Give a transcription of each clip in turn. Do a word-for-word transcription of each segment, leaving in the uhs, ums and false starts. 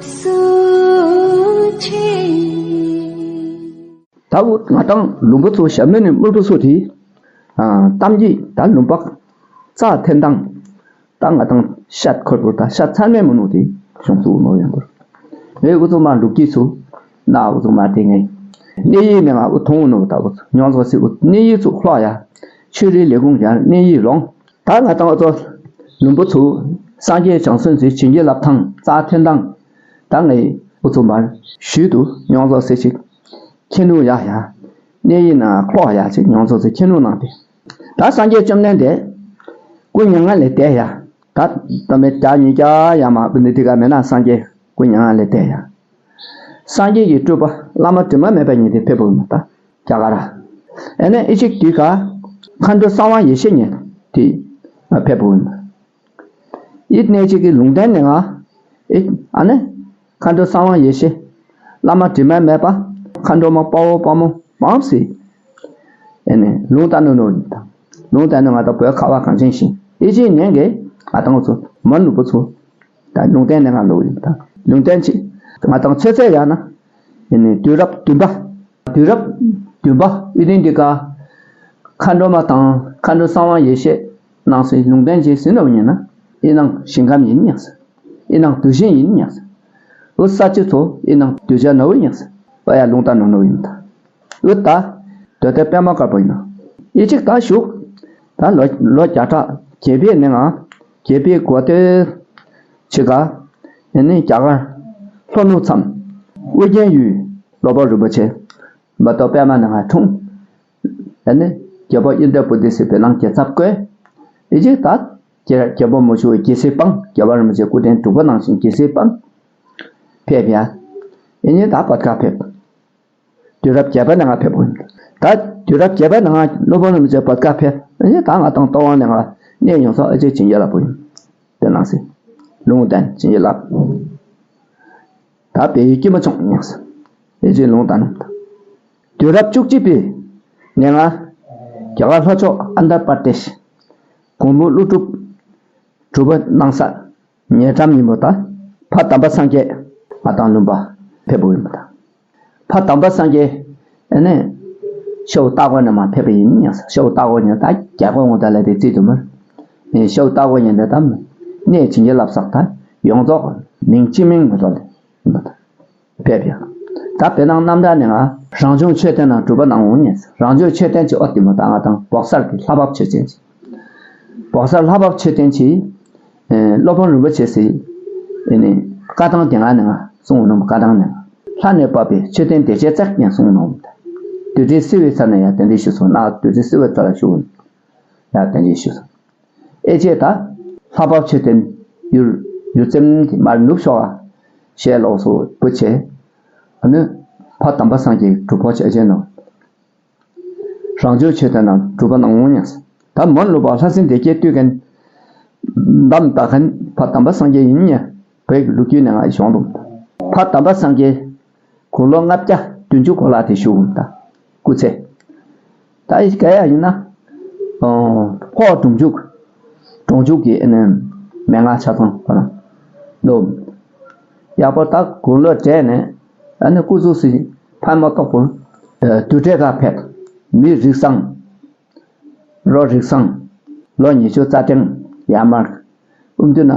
སུ་ཆེ། ད་འུ་ང་དང་ལུང་པ་ཚོ་ཞབས་ནས་ནི་དམུལ་པོ་ཚོ་དེ། ཨ། གཏམ་གྱི་ད་ལུང་པ་རྩ་འཐེན་དང་། ད་ང་དང་ཤ་འཁོར་པོ་ད་ཤ་ཚར་མེད་མོ་ནོ་དེ་གཞུང་ཚོ་ནོ་ཡང་པོ། ངས་འུ་ཚོ་མ་ལུག་གི་ཚོ་ན་འུ་ཚོ་མ་དེ་ངས་གནས་ཡིག་ནས་ང་འུ་མཐོང་ནོ་ད་འུ་ཚོ་མྱོང་ཚོ་སི་འུ་གནས་ཡིག་ཚོ་ལྷོ་ཡ། ཆོས་རིག་ལས་ཁུངས་ཡར་གནས་ཡིག་ལོང་། ད་ང་དང་འུ་ཚོ་ལུང་པ་ཚོ་སངས་རྒྱས་བྱང་སེམས་སུ་བྱིན་གྱིས་བརླབས་ཐང་རྩ་འཐེན་དང་། ད་ངས་འུ་ཚོ་མར་ཞུས་དུ་མྱོང་ཚོ་སི་ཞིག་ཁྱེད་ནུ་ཡ་ཡ། གནས་ཡིག་ནང་ལྷོ་ཡ་ཞིག་མྱོང་ཚོ་སི་ཁྱེད་ནུ་ནང་དེ། ད་སངས་རྒྱས་བཅོམ་ལྡན་འདས་སྐུ་མྱ་ངན་ལས་འདས་ཡ། ད་ད་མེད་བརྒྱ་ཉིས་བརྒྱ་ཡ་མ་བུ་འདི་དེ་ག་མེད་ན་སངས་རྒྱས་སྐུ་མྱ་ངན་ལས་འདས་ཡ། སངས་རྒྱས་ཀྱི་སྤྲུལ་པ་བླ་མ་དྲི་མ་མེད་པ་ཉིད་དེ་ཕེབས་པ་ཡིན་པ་ད་རྒྱ་གར། ཨེ་ནས་ཨི་ཅིག་དུས་ག་མཁའ་འགྲོ་གསང་བ་ཡེ་ཤེས་ཉིད་དེ་ཕེབས་པ་ཡིན་པ། ཡིད་གནས་གཅིག་གི་ལུང་བསྟན་ནས་ང་། ཨེ། ཨ་ནི། མཁའ་འགྲོ་གསང་བ་ཡེ་ཤེས། བླ་མ་དྲི་མ་མེད་པ། མཁའ་འགྲོ་མ་དཔའ་བོ་དཔའ་མོ་མང་སྲིད། ཨེ་ནས་ལུང་བསྟན་ནོ་ནོ། ལུང་བསྟན་ནོ་ང་དང་བོད་ཁ་བ་གངས་ཅན་ཞིང་ཨེ་ཅིག་ཉན་གི་ང་དང་ཚོ་མ་ནུ་པོ་ཚོ། ད་ལུང་བསྟན་ནས་ང་ལོ་ཡིན་ད་ལུང་བསྟན་ཅིག་ང་དང་ཚོད་ཚད་ཡང་ན། ཨེ་ནས་དུས་རབས་བདུན་པ། དུས་རབས་བདུན་པ་དབུས་སྟེང་འདི་ཀ་མཁའ་འགྲོ་མ་དང་མཁའ་འགྲོ་གསང་བ་ཡེ་ཤེས་གནང་སའི་ལུང་བསྟན་ཅིག་ཟིན་ནོ་ཉན་ན་ཨི་ནང་ཞིང་ཁམས་ཡིན་ཉག་ས། ཨི་ནང་དུས་ཆེན་ཡིན་ཉག་ས། འུ་ས་ཅི་ཚོ་ཨི་ནང་དུས་ཆེན་ནོ་ཉག་ས། འོ་ཡ་ལུང་བསྟན་ནོ་ནོ་ཡིན་ད། འུ་ད་དོ་དེ་པད་མ་དཀར་པོ་ཡིན་ན་ཨི་ཅིག་ད་བཞུགས། ད་ལོ་ལོ་བརྒྱ་ཕྲག་བརྒྱད་པའི་ནང་བརྒྱད་པའི་འགོ་སྟོད་ཆི་ག་ཨེ་ནི་རྒྱ་གར་ལྷོ་ནུབ་མཚམས་ཨོ་རྒྱན་ཡུལ་སློབ་དཔོན་རིན་པོ་ཆེ་མ་གཏོགས་པད་མ་ནང་ང་འཁྲུངས། ཨེ་ནི་རྒྱལ་པོ་ཨིནྡྲ་བྷུ་ཏི་སི་བེ་ལང་རྒྱལ་ཚབ་བསྐོས། ཨི་ཅིག་ད་རྒྱལ་རྒྱལ་པོ་མོ་ཤུ་བའི་རྒྱལ་སྲིད་སྤངས། རྒྱལ་བ་རིན་པོ་ཆེ་སྐུ་ཕྲེང་དྲུག་པ་ནང་བཞིན་རྒྱལ་སྲིད་སྤངས། ཕེབས་ཡ། ཨེ་ནི་ད་བར་ཀ་ཕེབས། དུས་རབས་བརྒྱད་པ་ནང་ང་ཕེབས་པ་ཡིན། ད་དུས་རབས་བརྒྱད་པ་ནང་ང་སློབ་དཔོན་རིན་པོ་ཆེ་བར་ཀ་ཕེབས། ཨེ་ནི་ད་ང་དང་ལྟོ་བ་ནང་ང་གནས་ཡོང་ས་ཨེ་ཅིག་བྱིན་གྱིས་བརླབས་པ་ཡིན། དེ་ནང་སྲིད། ལུང་བསྟན་བྱིན་གྱིས་བརླབས། ད་བལ་ཡུལ་སྐྱིད་མ་ཆུང་ཉག་ས། ཨེ་ཅིག་ལུང་བསྟན་ནོ། དུས་རབས་བཅུ་གཅིག་པའི་ནང་ང་རྒྱ་གར་ལྷོ་ཕྱོགས་ཨན་དྷ་པར་དེཤ། གོང་མ་ཀླུ་སྒྲུབ་གྲུབ་པ་གནང་ས་ཉེ་འགྲམ་ཡིན་པ་ད་ཕ་དམ་པ་སངས་རྒྱས་ང་དང་ལུང་པ་ཕེབས་པ་ཡིན་པ་ད། ཕ་དམ་པ་སངས་རྒྱས་ཨེ་ནས་ཤ་བོ་སྟག་གོ་ནས་མ་ཕེབས་པ་ཡིན་ཉག་ས། ཤ་བོ་སྟག་གོ་ནས་ད་རྒྱ་གོ་ངོ་ད་ལ་དེ་རྩིས་དུ་མར། ཤ་བོ་སྟག་གོ་ཉན་དེ་ད་གནས་བྱིན་གྱིས་བརླབས་ས་ད་ཡོངས་རྫོགས་མིང་གཅིག་མིང་མི་ཐོགས་ལས་ཡིན་པ་ད། ཕེབས་ཡ། ད་བེ་ནང་རྣམ་ཐར་ནས་ང་རང་བྱུང་མཆོད་རྟེན་ནང་སྒྲུབ་པ་གནང་འོང་ཉན། རང་བྱུང་མཆོད་རྟེན་གྱི་ཨོ་ཏི་མོ་ད་ང་དང་བོག་སར་གྱི་ལྷ་བབས་མཆོད་རྟེན་གྱི། བོག་སར་ལྷ་བབས་མཆོད་རྟེན་གྱི། ཨེ། སློབ་དཔོན་རིན་པོ་ཆེ་སི། ཨེ་ནི། བཀའ་ཐང་དེ་སྔ་ནས་ང་གསུངས་ནོ་བཀའ་ཐང་ནས་ང་། ལྷ་ནས་བབས་པའི་མཆོད་རྟེན་བདེ་བྱེད་རྩེག་ཡང་གསུངས་ནོ། དུས་དྲན་བསིལ་བའི་ཚལ་ནས་ཡང་དེ་འདྲའི་ཞུ་སོང་ན་དུས་དྲན་བསིལ་བའི་ཚལ་ལ་ཞུ། ཡང་དེ་འདྲའི་ཞུ་སོང་། ཨེ་ཅེ་ད། ལྷ་བབས་མཆོད་རྟེན་ཡུལ་ཡུལ་ཙམ་གྱི་མར་ནུབ་ཤོག་ཨ། ཞེས་ལོགས་སུ་བུ་ཆེ། ཨ་ནི། ཕ་དམ་པ་སངས་རྒྱས་སྒྲུབ་ཕོག་བྱས་ཅན་ནོ། རང་བྱུང་མཆོད་རྟེན་ནང་སྒྲུབ་པ་གནང་འོང་ཉག་ས། ད་མོན་ལུ་པ་ལྷ་སྲིན་སྡེ་བརྒྱད་བཏུལ་མཁན། འདམ་བཏགས་མཁན་ཕ་དམ་པ་སངས་རྒྱས་ཡིན་ཉག་བོད་ཀྱི་ལོ་རྒྱུས་ནང་ང་བྱུང་འདུག་ཕ་དམ་པ་སངས་རྒྱས་དགུང་ལོ་ལྔ་བརྒྱ་བདུན་ཅུ་གོ་ལ་དེ་བཞུགས་འདུག་སྐུ་ཚེ། ད་ཨི་ག་ཡ་ཡིན་ན། ཨོ། ཕོ་སྒྲུང་འཇུག་སྒྲུང་འཇུག་གི་ཨ་ནི་མན་ངག་ཆ་ཚང་ཁོ་ན་ལོ། ཡག་པོ་ད་དགུང་ལོ་བགྲེས་ནས་ཨ་ནི་སྐུ་གཟུགས་སི་ཕན་མ་ཐོགས་པར། ཨ། དུར་ཁྲོད་ཁ་ཕེབས། མི་རིགས་བཟང་། རོ་རིགས་བཟང་། ལོ་ཉི་ཤུ་རྩ་ཕྲན་ཡར་མར། ཨུམ་དུ་ན།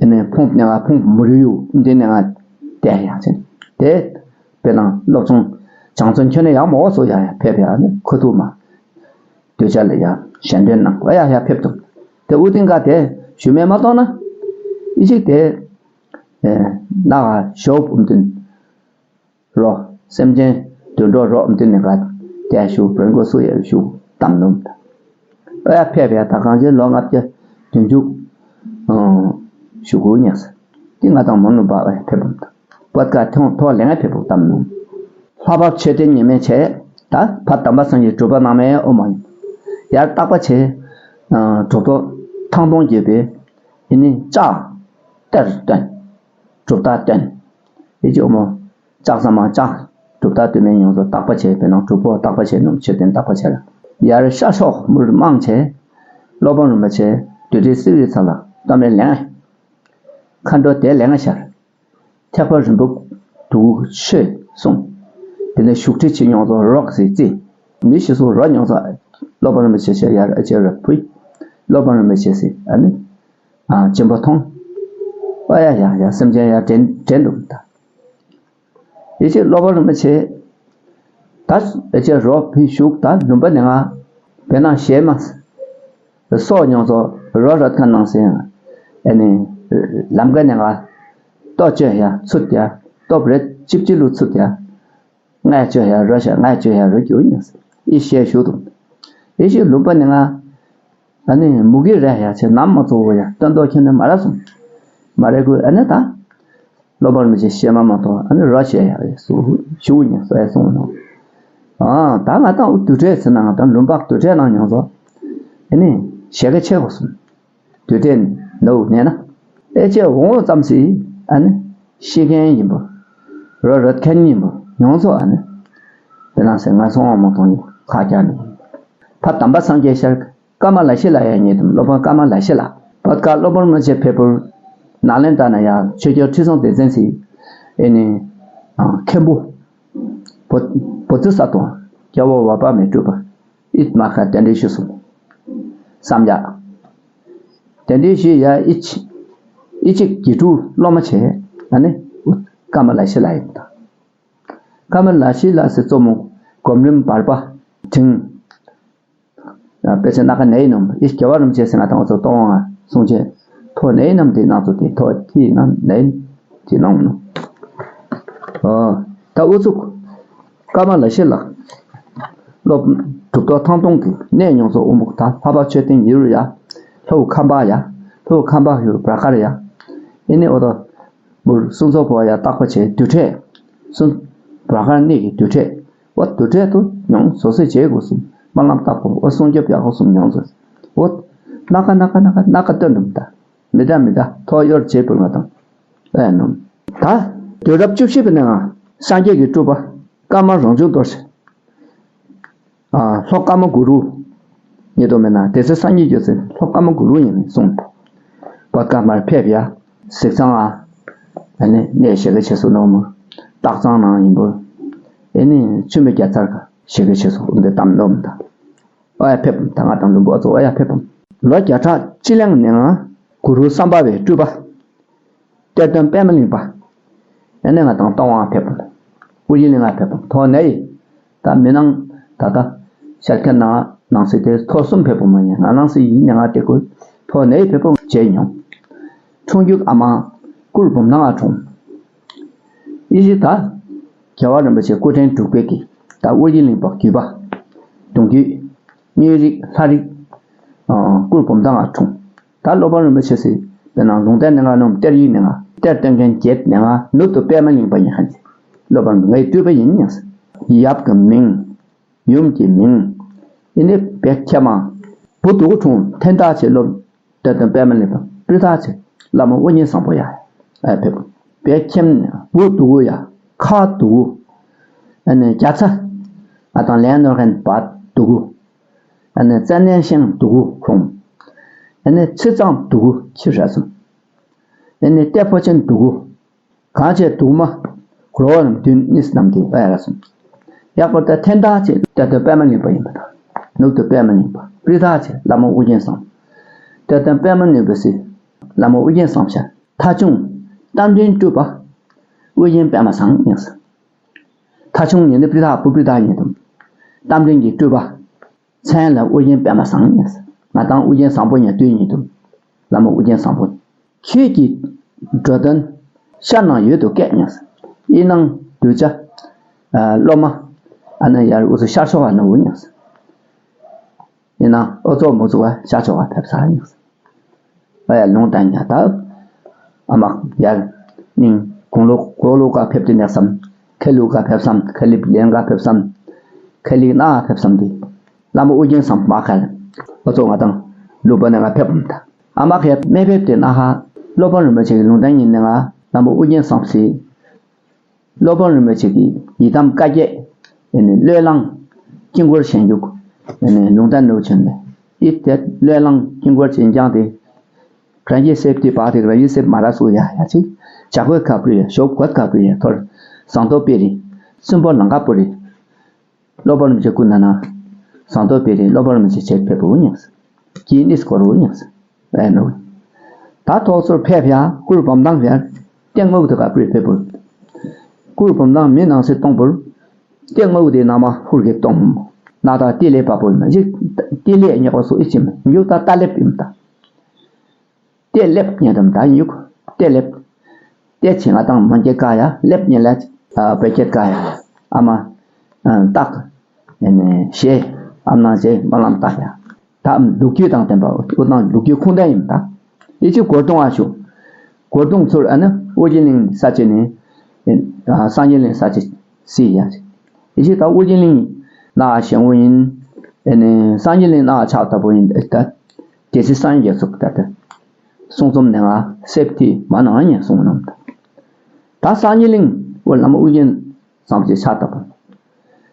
ཨ་ནི་ཕུང་ནས་ཕུང་མུ་རུ་ཡུ་ཨུམ་དུ་ནས་ང་དེ་ཡང་ཆེན། དེ་དཔེར་ན་སློབ་ཆུང་བྱང་བཙུན་ཁྱོད་ནས་ཡག་མོ་སོ་ཡ་ཡ་ཕེབས་ཡ་ནི་ཁུ་ཐུག་མ། སྡོད་བྱ་ལ་ཡ་ཞལ་འདོན་གནང་བ་ཡ་ཡ་ཕེབས་ཐུབ། དེ་ཨུ་ཏིང་ག་དེ་ཞུ་མེད་མ་གཏོང་ན། ཨི་ཅིག་དེ། ཨེ། ན་ག་ཞོབ་ཨུམ་དུན། རོ། སེམས་ཅན་དུད་འགྲོ་རོ་ཨུམ་དུན་ནི་ག་དེ་ཞུ་བོན་གོ་སུ་ཡ་ཞུ་གཏམ་ནུམ། ཨ་ཡ་ཕེབས་ཡ་ད་གང་ཅི་ལོ་ལྔ་བརྒྱ་བདུན་ཅུ། ཨང་། ཞུ་གུ་ཉག་ས། དེ་ང་དང་མོན་ལུ་པ་བ་ཕེབས་པ་དང་། བོད་ཀ་ཐོང་ཐོག་ལེ་ང་ཕེབས་པ་གཏམ་ནུམ། ལྷ་བབས་མཆོད་རྟེན་ཉི་མའི་ཆེ། ད་ཕ་དམ་པ་སངས་རྒྱས་སྒྲུབ་པ་གནང་མའི་ཨོ་མ་ཡིན། ཡར་བརྟག་པ་ཆེ། ཨང་། གྲུབ་ཐོབ་ཐང་སྟོང་བརྒྱད་པའི། ཨི་ནི་ལྕགས། གཏེར་སྟོན། གྲུབ་རྟགས་སྟོན། ཨི་ཅི་ཨོ་མོ། ལྕགས་ཟ་མ་ལྕགས། གྲུབ་རྟགས་སྟོན་མའི་ཡོངས་སུ་བརྟག་པ་བྱས་པའི་ནང་གྲུབ་ཕོགས་བརྟག་པ་བྱས་རྣམས་མཆོད་རྟེན་བརྟག་པ་བྱས་ལ། ཡར་ཤར་ཕྱོགས་མུར་མང་ཆེ། སློབ་དཔོན་རིན་པོ་ཆེ་དུས་དྲན་བསིལ་བའི་ཚལ་ལ་གཏོར་མའི་ལན། མཁའ་འགྲོ་དེ་ལན་ཤར། ཐེག་པ་རིམ་པ་དྲུག་ཆོས་གསུངས། དེ་ནས་བཞུགས་ཁྲི་ཆེ་མྱོང་ཚོ་རོགས་ཟེར་རྩིས། མི་ཞིག་སུ་རོ་མྱོང་ཚོ། སློབ་དཔོན་རིན་པོ་ཆེ་ཞེས་ཡར་ཨ་ཅེ་ར་བུ། སློབ་དཔོན་རིན་པོ་ཆེ་ཟེར་ཨ་ནི། ཨ་སྦྱིན་པ་མཐོང་། ཨོ་ཡ་ཡ་ཡ་སེམས་ཅན་ཡ་དྲན་དྲན་འདུག་ད། ཡེ་ཤེས་སློབ་དཔོན་རིན་པོ་ཆེ། ད་ཨེ་ཅེ་རོ་ཕི་ཞུགས་ད་ལུམ་པ་ནས་ང་བེ་ནང་ཞེ་མ། སོགས་མྱོང་ཚོ་རོ་རོད་ཁ་ནང་སེང་། ཨེ་ནི། ལམ་ཀ་ནས་ང་། ལྟོ་བཅོས་ཡ་ཚུད་ཡ། ལྟོ་བྲེ་ཅིབ་ཅིབ་ལུ་ཚུད་ཡ། ང་བཅོས་ཡ་རོ་ཤ་ང་བཅོས་ཡ་རོ་རྒྱུ་ཡིན། ཨི་ཤེས་ཞུ་དུ། ཨེ་ཤེས་ལུམ་པ་ནས་ང་། ཨ་ནི་མུ་གེ་རེ་ཡ་ཆེ་ནམ་མ་ཚོ་བོ་ཡ་སྟོན་ཐོག་ཁྱོན་ནས་མ་ར་སོང་། མ་རེ་དགོས་ཨ་ནི་ད། སློབ་དཔོན་རིན་པོ་ཆེ་ཤེས་མ་མ་གཏོགས་ཨ་ནི་རོ་ཤེས་ཡ་རེད་སུ་ཞུ་ཉན་སོ་ཡ་སོང་ནོ། ཨ་ད་ང་དང་དུ་བྲེ་ཟེར་ན་ང་དང་ལུམ་པག་དུ་བྲེ་ནང་མྱོང་ཚོ། ཨ་ནི་ཞེ་ག་ཆེ་གོ་སོང་། དུ་བྲེ་ནོ་ནས་ན། ཨེ་ཅེ་འོང་འོང་ཙམ་སི་ཨ་ནི་ཤེས་མཁན་ཡིན་པོ། རོ་རོད་མཁན་ཡིན་པོ་མྱོང་ཚོ་ཨ་ནི། དེ་ན་སེ་ང་སོང་བ་མ་གཏོང་ཡོང་ཁ་རྒྱ་ནི། ཕ་དམ་པ་སངས་རྒྱས་ཤར། ཀ་མ་ལ་ཤི་ལ་ཡ་ཉེ་དུ་སློབ་དཔོན་ཀ་མ་ལ་ཤི་ལ། བོད་ཀ་སློབ་དཔོན་མི་ཆེ་ཕེ་པུར། ནཱ་ལེནྡྲ་ན་ཡ་ཆོས་རྒྱལ་ཁྲི་སྲོང་ལྡེ་བཙན་སི། ཨེ་ནི། མཁན་པོ། བོ་བོ་ཙི་ས་ཏོ། རྒྱལ་བོ་བ་པ་མེ་སྤྲུལ་པ། ཨིད་མ་ཁ་གདན་འདྲེན་ཞུ་སོང་། བསམ་ཡ། གདན་འདྲེན་ཞུ་ཡ་ཨི་ཆི། ཨི་ཆི་གི་ཀྲུ་སློབ་མ་ཆེ། ཨ་ནི། ཀ་མ་ལ་ཤི་ལ་ཡིན་ད། ཀ་མ་ལ་ཤི་ལ་སི་གཙོ་མོ། གོམ་རིམ་བར་པ། དྲིང་། དཔེ་ཆ་སྣ་ཁ་ནའི་ནོམ་ཨི་རྒྱལ་བ་རིན་པོ་ཆེ་ཟེར་ང་དང་འོ་ཚོ་གཏོང་བ་གསུང་ཆེན་ཐོག་ནའི་ནམ་དེ་ནང་ཚོ་དེ་ཐོག་ཐི་ནམ་ནའི་དེ་ནང་ནོ། ཨོ་ད་ཨུ་ཚུགས་ཀ་མ་ལ་ཤི་ལ་སློབ་གྲུབ་ཐོབ་ཐང་སྟོང་གི་གནས་མྱོང་ཚོ་དབུ་མོ་ད་ལྷ་པ་མཆོད་རྟེན་ཡུལ་ཡ་ལྷོ་ཁམས་པ་ཡ་ལྷོ་ཁམས་པ་ཡུལ་བྲག་དཀར་ཡ་ཨི་ནི་འོ་ད་མུར་སུན་ཚོ་བོ་ཡ་བརྟག་པ་བྱས་དུས་ཕྲད་སུན་བྲག་དཀར་གནས་ཀྱི་དུས་ཕྲད། འོ་དུ་བྲལ་དུ་མྱོང་བཟོ་སྲིད་བྱེད་དགོས་སུ་སྨོན་ལམ་བཏབ་དགོས། འོ་སྲུང་སྐྱོབ་ཡག་པོ་སུ་མྱོང་ཟེར། འོ་སྣ་ཁ་སྣ་ཁ་སྣ་ཁ་སྣ་ཁ་སྟོན་འདུག་ད། མི་འདྲ་མི་འདྲ་ཐོག་གཡོར་བྱེད་དགོས་ང་དང་ཨེ་ནོ། ད་དུས་རབས་བཅུ་བཞི་པའི་ནང་སངས་རྒྱས་ཀྱི་སྤྲུལ་པ་ཀརྨ་རང་བྱུང་རྡོ་རྗེ། ལྷོ་ཀརྨ་གུ་རུ། ཉེ་དུ་མེད་ན་དེ་ཚེ་སངས་རྒྱས་རྒྱུ་ཚེ་ལྷོ་ཀརྨ་གུ་རུ་ཡིན་ནས་གསུངས། བོད་ཀ་མར་ཕེབས་ཡ། གཟིགས་ཚང་ཨ། ཨ་ནི་གནས་ཞེ་གི་ཆེ་སུ་ནོ་མོ། སྟག་ཚང་ནང་ཡིན་པོ། ཨེ་ནི་ཆུ་མི་རྒྱ་ཚར་ག་ཞེ་གི་ཆེ་སུ་འདི་གཏམ་ནོ་མོ་ད། ཨོ་ཡ་ཕེབས་ད་ང་དང་ལུམ་བུ་ཨ་ཚོ་ཨོ་ཡ་ཕེབས། ལོ་བརྒྱ་ཕྲག་སྤྱི་གླིང་ནས་ང་གུ་རུ་བསམ་པ་བའི་སྤྲུལ་པ། གཏེར་སྟོན་པད་མ་གླིང་པ། ཨ་ནི་ང་དང་སྟོང་བ་ཕེབས། དབུ་ཡི་གླིང་ང་ཕེབས། ཐོག་ནས་ཡིན། ད་མི་ནང་ད་ལྟ་ཤར་ཁ་ནང་ནང་སྲིད་དེ་ཐོག་གསུམ་ཕེབས་པོ་མ་ཡིན་ང་ནང་སྲིད་ཡིན་ནས་ང་དེ་ཀོ་ཐོག་ནས་ཕེབས་པོ་བྱས་མྱོང་། འཁྲུངས་རྒྱུག་ཨ་མ་སྐུར་བུམ་ནང་ང་འཁྲུངས། ཡི་ཤི་ད་རྒྱལ་བ་རིན་པོ་ཆེ་སྐུ་ཕྲེང་དྲུག་པའི་གི་ད་དབུ་ཡི་གླིང་པ་བརྒྱུད་པ། གདུང་བརྒྱུད། མིའི་རིགས་ལྷ་རིགས། སྐུར་བུམ་ནང་ང་འཁྲུངས། ད་སློབ་དཔོན་རིན་པོ་ཆེ་སི་དཔེར་ན་ལུང་བསྟན་ནི་ང་ནོམ་གཏེར་ཡིག་ནི་ང་གཏེར་སྟོན་མཁན་བརྒྱད་ནི་ང་ནུབ་ཏུ་པད་མ་གླིང་པ་ཡིན་ཧན་ཅི། སློབ་དཔོན་ངའི་སྤྲུལ་པ་ཡིན་ཡང་ཡབ་ཀྱི་མིང་། ཡུམ་གྱི་མིང་། ཨི་ནི་བེ་ཁྱེ་མ། བུ་དུ་གུ་འཁྲུངས་ཐན་ཏག་ཆེ་སློབ། གཏེར་སྟོན་པད་མ་གླིང་པ་སྤྲུལ་ཐག་ཆེ་བླ་མ་ཨོ་རྒྱན་བཟང་པོ་ཡ། ཨ་ཕེབས། བེ་ཁྱེམ་བུ་དུ་གུ་ཡ་ཁ་དུ་གུ། ཨ་ནི་རྒྱ་ཚ། ཨ་དང་ལན་ནོར་མཁན་བ་དུ་གུ། ཨ་ནི་ཙན་ནན་ཤིང་དུ་གུ་ཁོང་། ཨ་ནི་ཚི་གཙང་དུ་གུ་ཁྱི་ར་སོང་། ཨ་ནི་ཏེ་ཕོ་ཆེན་དུ་གུ། གང་བྱས་དུ་མ། གྲོ་བ་རྣམས་བདུན་གཉིས་རྣམས་ཏེ་ཨ་ཡ་ར་སོང་། ཡག་པར་ལྟ་ཐན་ཏག་ཅེས་གཏེར་སྟོན་པད་མ་གླིང་པ་ཡིན་པ་དང་། ནུབ་ཏུ་པད་མ་གླིང་པ་སྤྲུལ་ཐག་ཅེས་བླ་མ་ཨོ་རྒྱན་བཟང་། གཏེར་སྟོན་པད་མ་གླིང་པ་སྲིད། བླ་མ་ཨོ་རྒྱན་བཟང་ཤར་ཐ་ཆུང་། རྟ་མགྲིན་སྤྲུལ་པ། ཨོ་རྒྱན་པད་མ་བཟང་ཡིན་ཟེར། ཐ་ཆུང་ཉིད་ནི་སྤྲུལ་ཐག་བུ་སྤྲུལ་ཐག་ཉིད་དུ། རྟ་མགྲིན་གྱི་སྤྲུལ་པ། མཚན་ལ་ཨོ་རྒྱན་པད་མ་བཟང་ཡིན་ཟེར། ང་དང་ཨོ་རྒྱན་བཟང་པོ་ཉིད་དུ་ཉིད་དུ། བླ་མ་ཨོ་རྒྱན་བཟང་པོ། ཁྱོད་ཀྱི་འགྲོ་དོན་ཤར་ནང་ཡོད་དུ་སྐད་ཉན་ཟེར། ཨི་ནང་གདུལ་བྱ། སློབ་མ། ཨ་ནི་ཡར་ཨུ་ཚུ་ཤར་ཕྱོགས་བ་ནོ་ཉན་ཟེར། ཡིན་ན་ཨོ་ཙོ་མོ་ཙུ་བ་ཤ་ཆོག་བ་ཕེབས་ས་ཡིན། ཨ་ཡ་ལུང་བསྟན་ཉ་ད། ཨ་མ་ཡར་སྙིང་དགུང་ལོ་གོ་ལོ་ཀ་ཕེབས་ཏེ་ནས་སམ། ཁེ་ལུ་ཀ་ཕེབས་སམ། ཁེ་ལི་ལེན་ཀ་ཕེབས་སམ། ཁེ་ལི་ན་ཕེབས་སམ་དེ། བླ་མ་ཨོ་རྒྱན་སམ་མ་ཁ་ལ། ཨོ་ཙོ་ང་དང་ལུག་པ་ནས་ང་ཕེབས་པ་མ་ད། ཨ་མ་ཁེ་མེ་ཕེབས་ཏེ་ན་ཧ། སློབ་དཔོན་རིན་པོ་ཆེ་གི་ལུང་བསྟན་ཉིན་ནས་ང་བླ་མ་ཨོ་རྒྱན་སམ་སི། སློབ་དཔོན་རིན་པོ་ཆེ་གི་ཡི་དམ་བཀའ་བརྒྱད། ཨེ་ནི་བློས་བསླངས། དཀྱིལ་འཁོར་བཞེངས་རྒྱུག་ཨེ་ནི་ལུང་བསྟན་ནོར་བྱོན་ནས། ཨི་དེ་བློས་བསླངས་དཀྱིལ་འཁོར་བཞེངས་ཀྱང་དེ། རང་གི་སེབ་དེ་བག་དེ་རང་གི་སེབ་མ་ར་སུ་ཡ་ཡ་ཅིག་བྱ་རྒོད་ཁ་པུ་ཡ་ཞོག་རྒོད་ཁ་པུ་ཡ་ཐོར། ཟངས་མདོག་དཔལ་རི་སུན་པོ་ལང་ཀ་པུ་རི། སློབ་དཔོན་རིན་པོ་ཆེ་སྐུ་ན་ན། ཟངས་མདོག་དཔལ་རི་སློབ་དཔོན་རིན་པོ་ཆེ་ཆེད་ཕེབས་པ་ཉག་གིས་ནིས་སྐོར་བ་ཉག་ཨེ་ནོ། ད་ཐོག་ཚུར་ཕེབས་ཡ་གུར་བུམ་ཐང་ཡ་ཏེ་ངོ་བོ་དེ་ག་པུ་རི་ཕེབས་པོ། གུར་བུམ་ཐང་མི་ནང་སེ་གཏོང་པོར། ཏེ་ངོ་བོ་དེ་ན་མ་ཧུར་གྱིས་གཏོང་། ན་ད་ཏི་ལེ་པ་པོ་ཡིན་ན་ཅིག་ཏི་ལེ་ཉག་པ་སོ་ཨི་ཅིམ་ཉུག་ད་ཏ་ལེབ་ཡིན་ད། ཏེ་ལེབ་ཉེ་དམ་ད་ཉུག་ཏེ་ལེབ། ཏེ་ཆེ་ང་དང་མ་སྐྱེད་ཀ་ཡ་ལེབ་ཉེ་ལ་བེ་སྐྱེད་ཀ་ཡ། ཨ་མ་སྟག་ཞེ་ཨམ་ན་ཞེ་མ་ལམ་སྟག་ཡ། ད་ལོ་རྒྱུས་དང་ལྡན་པ་འུ་དང་ལོ་རྒྱུས་ཁུངས་ལྡན་ཡིན་ད། ཡི་ཅི་གོ་སྟོང་ཨ་ཞུ། གོ་སྟོང་ཚུར་ཨ་ནི་ཨོ་རྒྱན་གླིང་ས་ཆེ་ནས་སངས་རྒྱས་གླིང་ས་ཆེ་སི་ཡ། ཡི་ཅི་ད་ཨོ་རྒྱན་གླིང་ན་ཞེང་བོ་ཡིན། ཨ་ནི་སངས་རྒྱས་གླིང་ན་ཆགས་ལྟ་བུ་ཡིན་ད། རྒྱལ་སྲས་སངས་རྒྱས་ཚོགས་ད་ལྟ་གསུང་རྩོམ་ནས་ང་སེབ་ཐི་མ་ནང་ཉན་གསུང་གནང་ད། ད་སངས་རྒྱས་གླིང་བོ་བླ་མ་ཨོ་རྒྱན་བཟང་པོ་ཅིག་ཆགས་ལྟ་བུ།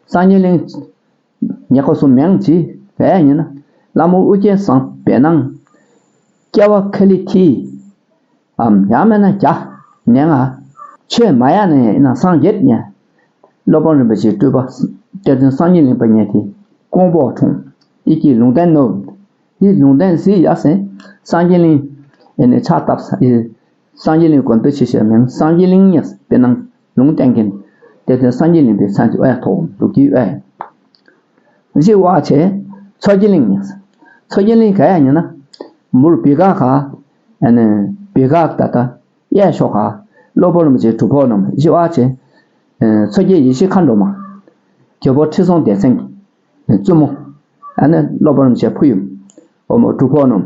སངས་རྒྱས་གླིང་ཉེ་ཁོ་སུ་མེང་ཅི་བས་ཡིན་ན་བླ་མ་ཨོ་རྒྱན་བཟང་པའི་ནང་སྐྱེ་བ་ཁ་ལི་ཐི། ཨམ་ཡང་མེད་ན་རྒྱ་ནས་ང་ཆོས་མ་ཡ་ནས་ཡིན་ན་སངས་རྒྱས་ཉན། སློབ་དཔོན་རིན་པོ་ཆེའི་སྤྲུལ་པ་གཏེར་སྟོན་སངས་རྒྱས་གླིང་པ་ཉན་ཏེ་ཀོང་པོ་འཁྲུངས། ཡི་གེ་ལུང་བསྟན་ནོ། ཡི་ལུང་བསྟན་ཟི་ཡ་སེ་སངས་རྒྱས་གླིང་ཨེ་ནས་ཕྱག་བཏབ་ས་ཡི། སངས་རྒྱས་གླིང་དགོན་པའི་ཆེ་ཤོས་མིང་སངས་རྒྱས་གླིང་ཉེ་སེ་པེ་ནང་ལུང་བསྟན་མཁན་གཏེར་སྟོན་སངས་རྒྱས་གླིང་པའི་ཚན་གྱི་ཨོ་ཡ་ཐོག་ལུག་གི་ཨོ་ཡ། གཞི་བ་ཆེ། མཚོ་རྒྱལ་གླིང་ཡིན། མཚོ་རྒྱལ་གླིང་ག་ཡ་ཡིན་ན། མུར་བི་ག་ག་ཨ་ནི་བི་ག་ད་ལྟ་གཡས་ཕྱོགས་ག་སློབ་དཔོན་རིན་པོ་ཆེའི་སྒྲུབ་ཕོགས་རྣམས་གཞི་བ་ཆེ། མཚོ་རྒྱལ་ཡེ་ཤེས་མཁའ་འགྲོ་མ། རྒྱལ་པོ་ཁྲི་སྲོང་ལྡེ་བཙན་གྱི་བཙུན་མོ། ཨ་ནི་སློབ་དཔོན་རིན་པོ་ཆེ་ཕུ་ཡུམ། འོ་མོ་སྒྲུབ་ཕོགས་རྣམས།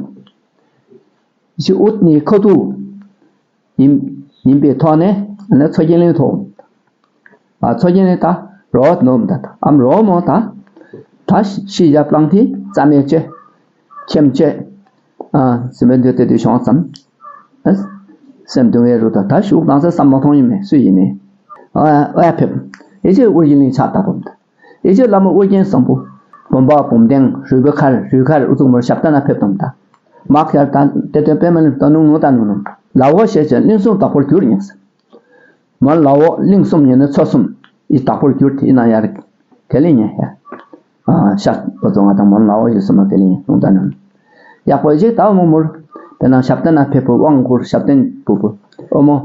གཞི་ཨུཏ་ནི་ཁ་ཐུག་ཡིན། ཡིན་པའི་ཐོག་ནས་ཨ་ནི་མཚོ་རྒྱལ་གླིང་ཐོག་ཨ་མཚོ་རྒྱལ་གླིང་ད་རོ་ནོམ་ད་ཨམ་རོ་མོ་ད། ད་ཤི་ཡ་པླང་ཐི་རྩ་མེད་ཅེ། ཁྱེམ་ཅེ། ཨ་སེམས་པའི་འདོད་དེ་དུ་བྱུང་ཙམ། ཨ་སེམས་སྡུག་བསྔལ་རུ་ད་ད་ཤུགས་དང་ཚེ་བསམ་མ་མཐོང་ཡིན་མེད་སུ་ཡིན་ནི། ཨ་ཨ་ཕེབས། ཨེ་ཅེ་ཨུ་རྒྱན་གླིང་ཆགས་ལྟ་བུ་ད། ཨེ་ཅེ་བླ་མ་ཨུ་རྒྱན་བཟང་པོ། བུམ་པ་བུམ་ལྡན་རུས་པའི་མཁར་རུས་མཁར་ཨུ་ཚུགས་མོར་ཞབས་བརྟན་ན་ཕེབས་དམ་ད། མ་ཁྱར་ད་གཏེར་སྟོན་པད་མ་གླིང་ད་ནུང་ནུ་ད་ནུ་ནུ། ལ་འོ་ཞེས་བྱ་གླིང་གསུམ་བདག་པོར་གྱུར་ཉེ་སེ། མ་ལ་འོ་གླིང་གསུམ་ཉེ་ནི་མཚོ་གསུམ་ཡི་བདག་པོར་གྱུར་ཏེ་ཡིན་ན་ཡར་ག་ལེ་ཉེ་ཧེ། ཨ་ཤ་པོ་ཚོ་ང་དང་མ་ལ་འོ་ཡི་གསུམ་མ་ག་ལེ་ཉེ་ནུང་ད་ནུ། ཡག་པོ་ཞིག་ད་མོ་མོར་དེ་ན་ཞབས་བརྟན་ན་ཕེབས་པོ་དབང་བསྐུར་ཞབས་བརྟན་བུ་བུ་ཨོ་མོ།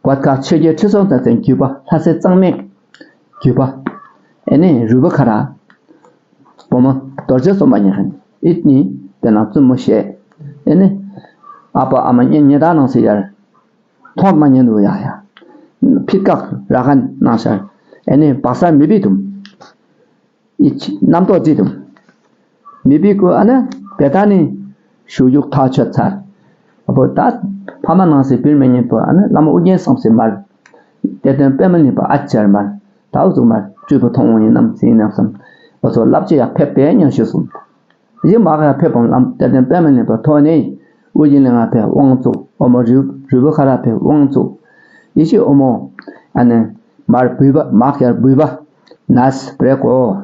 བར་ཁ་ཆོས་རྒྱལ་ཁྲི་སྲོང་ལྡེ་བཙན་བརྒྱུད་པ་ལྷ་སྲས་གཙང་མའི་བརྒྱུད་པ། ཨེ་ནི་རུས་པ་ཁ་ར། བུ་མོ་རྡོ་རྗེ་སོམ་པ་ཉེ་ཁན་ཨིད་ནི་དེ་ན་བཙུན་མོ་ཞེས། ཨེ་ནི་ཨ་ཕ་ཨ་མ་གཉེན་ཉེ་དག་ནང་སེ་ཡར་ཐོག་མ་ཉན་དུ་ཡ་ཡ། ཕི་ཀག་ར་ཁན་ནང་ཤར། ཨེ་ནི་བག་ས་མི་བི་དུམ། ཨི་ཆི་རྣམ་རྟོག་ཅི་དུམ། མི་བི་ཀུ་ཨ་ན་བེ་ད་ནི་ཞུ་ཡུག་ཐག་ཆོད་ཚར། ཨ་བོ་ད་ཕ་མ་ནང་སེ་བིར་མེ་ཉན་པོ་ཨ་ན་བླ་མ་ཨུ་རྒྱན་བསམ་སེ་མར། གཏེར་སྟོན་པད་མ་གླིང་པ་ཨ་ཅར་མར། ད་འུ་ཚུགས་མར་སྤྲུལ་པ་མཐོང་འོང་ཡིན་ནམ་ཟིན་ནམ་བསམ། འུ་ཚོ་ལབ་ཅི་ཡག་ཕེབས་པའི་ཉན་ཞུ་སོང་། ཡི་མ་ག་ཕེབས་པོང་ལམ་གཏེར་སྟོན་པད་མ་གླིང་པ་ཐོག་ནས་ཨུ་རྒྱན་གླིང་ང་ཕེབས་དབང་བཙུགས་ཨོ་མོ་རུས་རུས་པ་ཁ་ར་ཕེབས་དབང་བཙུགས། ཡི་ཤི་ཨོ་མོ་ཨ་ནི་མར་བུས་པ་མ་ག་བུས་པ་ནས་པྲེ་གོ་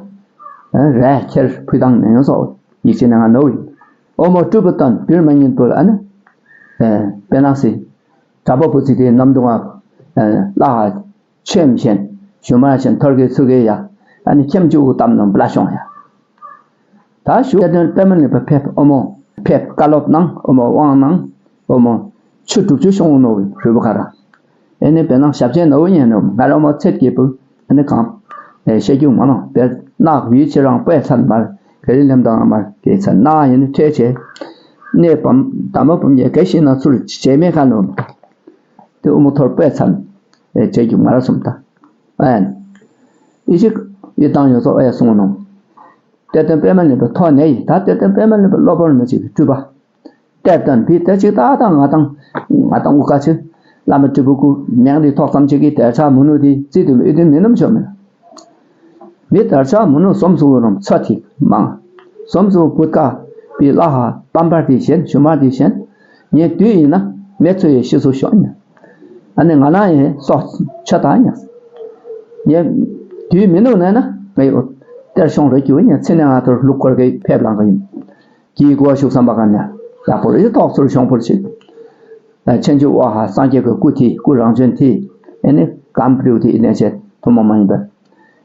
ར་ཁྱེར་ཕུ་དང་ནས་ཡོང་སོ་ཡིག་ཆེན་ནང་ནོ་ཡིན། ཨོ་མོ་སྤྲུལ་པ་སྟོན་བིར་མ་ཉན་པོ་ཨ་ནི་པེ་ནང་སི་གྲྭ་པ་བུ་ཚིག་དེ་ནམ་དུང་ང་ལ་ཧ། ཆོས་མི་ཤེས། ཞུ་མ་ཤེས་ཐོར་གི་ཚུར་གི་ཡ། ཨ་ནི་ཁྱིམ་གཅིག་གུ་བཏབ་ནང་བླ་ཤོང་ཡ། ད་ཞུ་གཏེར་སྟོན་པད་མ་གླིང་པ་ཕེབས་ཨོ་མོ་ཕེབས་བཀའ་སློབ་གནང་ཨོ་མོ་དབང་གནང་ཨོ་མོ་ཆུ་དྲུག་ཅུ་ཤོང་ནོ་རུས་པ་ཁ་ར། ཨེ་ནི་བེ་ནང་ཞབས་ཆེན་ནོ་ཉན་ནོ་ང་ར་ཨོ་མོ་ཚེད་ཀྱི་བུ་ཨ་ནི་གང་ཨེ་བཤད་རྒྱུ་མ་ནོ་བེར་ནག་ཡུལ་ཕྱི་རང་པོས་ཚན་མར་ག་རི་ལེམ་དང་མར་གེ་ཚན་ན་ཡིན་ནི་ཁྲེ་ཆེ། གནས་བམ་དམ་པ་བུམ་ཡེ་གེ་ཤི་ན་ཚུར་བྱེ་མེ་ཁ་ནོ། དེ་ཨུ་མོ་ཐོར་པས་ཚར། ཨེ་བྱེད་རྒྱུ་མ་ར་སོམ་ད། ཨན། ཨི་ཞིག་ཡི་དང་ཡོ་སོ་ཨེ་གསུང་ནོ། གཏེར་སྟོན་པད་མ་གླིང་པ་ཐོག་ནས་ཡི་ད་གཏེར་སྟོན་པད་མ་གླིང་པ་སློབ་དཔོན་མི་གཅིག་གི་སྤྲུལ་པ། གཏེར་སྟོན་བི་དེ་གཅིག་ད་ད་ང་དང་ང་དང་ཨུ་ཀ་ཆི། བླ་མ་སྤྲུལ་པ་ཀུ་མིང་དེ་ཐོག་ཙམ་ཅིག་གི་དལ་ཆ་མུ་ནུ་དེ་རྩི་དུ་མི་ཨི་དུ་མི་ནུམ་ཆོ་མེད། མི་དར་ཆ་མུ་ནུ་སོམ་སུ་རུ་རུམ་ཚ་ཐིག་མང་། སོམ་སུ་བུད་ཀ་པི་ལ་ཧ་པམ་པར་ཏི་ཞེན་ཞུ་མར་ཏི་ཞེན། ངས་དུས་ཡིན་ན་མེ་ཚུ་ཡི་ཤི་སུ་ཤོག་ཉ། ཨ་ནི་ང་ན་ཡིན་སོག་ཆ་ད་ཉ། ངས་དུས་མི་ནུག་ནས་ན་ངས་ཡོད་གཏེར་ཤོང་རེ་རྒྱུ་ཉ་ཚེ་ནས་ང་ཐོར་ལུག་སྐོར་གི་ཕེབས་ལང་གི་ཡིན། གྱིས་གོ་ཤུགས་བསམ་པ་ག་ནས་ཡག་པོ་རེ་ཐོག་ཚུར་ཤོང་ཕུར་ཆེ། ཨ་ཆེན་ཆུ་ཝ་ཧ་སངས་རྒྱས་ཀྱི་སྐུ་དེ་སྐུ་རང་བྱོན་དེ་ཨ་ནི་གམ་པྲིའུ་དེ་ཨི་ནས་བྱས་ཐུན་མོང་མ་ཡིན་པ་